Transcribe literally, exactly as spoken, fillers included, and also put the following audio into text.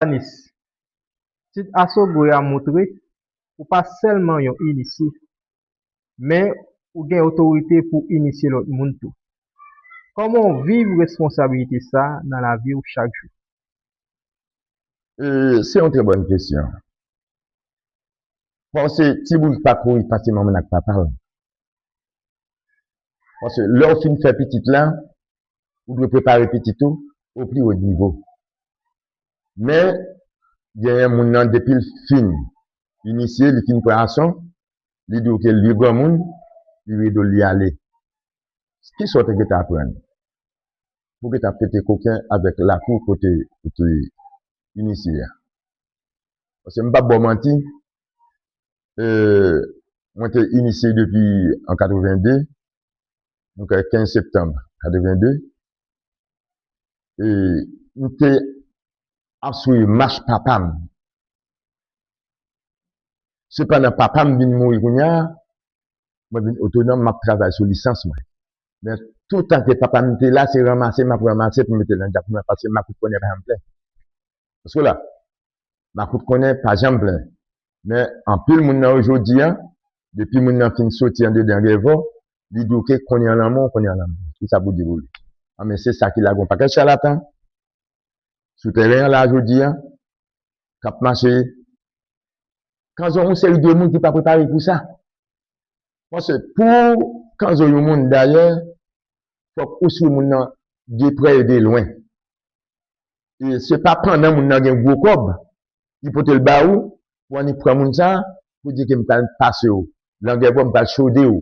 Janis, tit Asogwe a montre ou pa sèlman yon inisye, men ou gen otorite pou inisye lòt moun tou. Kòman w viv responsabilite sa a nan lavi w chak jou? E, se yon trè bòn kesyon. Paske timoun pa kouri pase manman l ak papa l. Paske lè w fin fè pitit la, ou dwe prepare pitit ou o pli wo nivo. Men, genyen moun nan, depi l fin inisye, li fin pran ason, li di w ke li granmoun, li ride w li ale. Kisa w te gentan aprann? Pou gentan pete koken avèk lakou kote ou te inisye a. Paske m p ap ba w manti, e, mwen te inisye depi an katreven de, m kwè kenz septanm katreven de, e m te ap swiv mach papa m. Sepandan, papa m vin mouri kounye a, mwen vin otonòm, m ap travay sou lisans mwen. Men toutan ke papa m te la, se ranmase m ap ranmase pou m mete nan djak mwen, paske makout konnen pa janm plen. Paske la, makout konnen pa janm plen. Men anpil moun nan yo jodi a, depi moun nan fin soti andedan rèv ou, li di w ke konnen an lanmò, konnen an lanmò. Kisa pou di pou li? Anben, se sa ki lage yon pakèt chalatan sou teren an la jodi a, k ap mache kanzo yon seri de moun ki pa prepare pou sa. Paske pou kanzo yon moun, dayè, fòk ou swiv moun nan de prè e de lwen. E se pa pandan moun nan gen gwo kòb, li pote l ba ou, pou annik pran moun sa, pou di ke m pral pase w langèbò, m pral chode w,